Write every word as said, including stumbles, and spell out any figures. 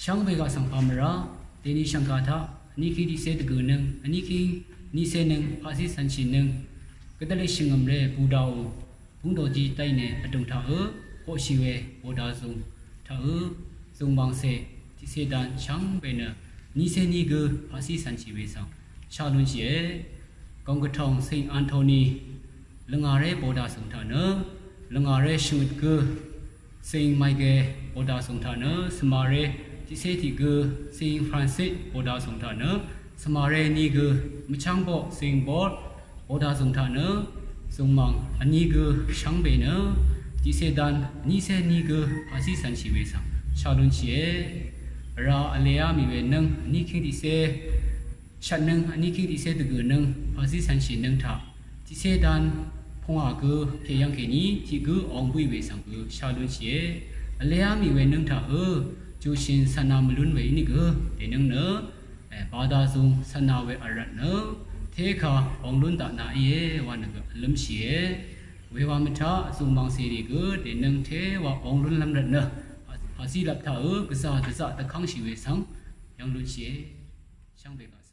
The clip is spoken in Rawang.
Shvngbe gaq svng pà mvrá, dèní shvngka taq, vní kíng tiqcé dvgø̀ nøng, vní kíng nícé nøng, paqcí cv̀nshì nøng, gvdvlì shvngø̀mré Buddha ò, búngdòjì dv́ine vdùng taqø, hoqshì we Buddha zùng taqø, zùng mv̀ngcè, tiqcé dan shvngbe nø, nícé ní gø, paqcí cv̀nshì we svng, shá lúnshìe. Gòng gvtòng Saint Anthony, lvngàré Buddha zùng taq nø, lvngàré shvngøt gø, Saint Michael Buddha zùng taq nø, svmaré tiqcé tiq gø, Saint Francis Buddha zùng taq nø, svmaré ní gø, mvchv́ng boq Saint Paul Buddha zùng taq nø, zùng mv̀ng vní gø, shvngbe nø, tiqcé dan, nícé ní gø, paqcí cv̀nshì we svng, shá lúnshìe. Vrá vleá mì we nøng, vní kíng tiqcé, shvt nøng, vní kíng tiqcé dvgø̀ nøng, paqcí cv̀nshì nøng taq, tiqcé dan, pungà gø, pè yv̀ng kèní, tiq gø, ong bǿì we svng gø, shá lúnshìe. Vleá mì we nøng taqø, jùshìn cv̀nà mvlún we í nìgø, dènøng nø, e, Buddha zùng cv̀nà we vrvt nø, tékà, ong lún daq nà íe, wa nø gø, vlǿmshìe. Wewa mvtaq, zùng mv̀ngcèrì gø, dènøng téwa ong lúnlv́m rvt nø, paqcí lap taqø, gvzà dvzaq dvkv́ngshì we svng, yv̀ng lúnshìe. Shvngbe gaq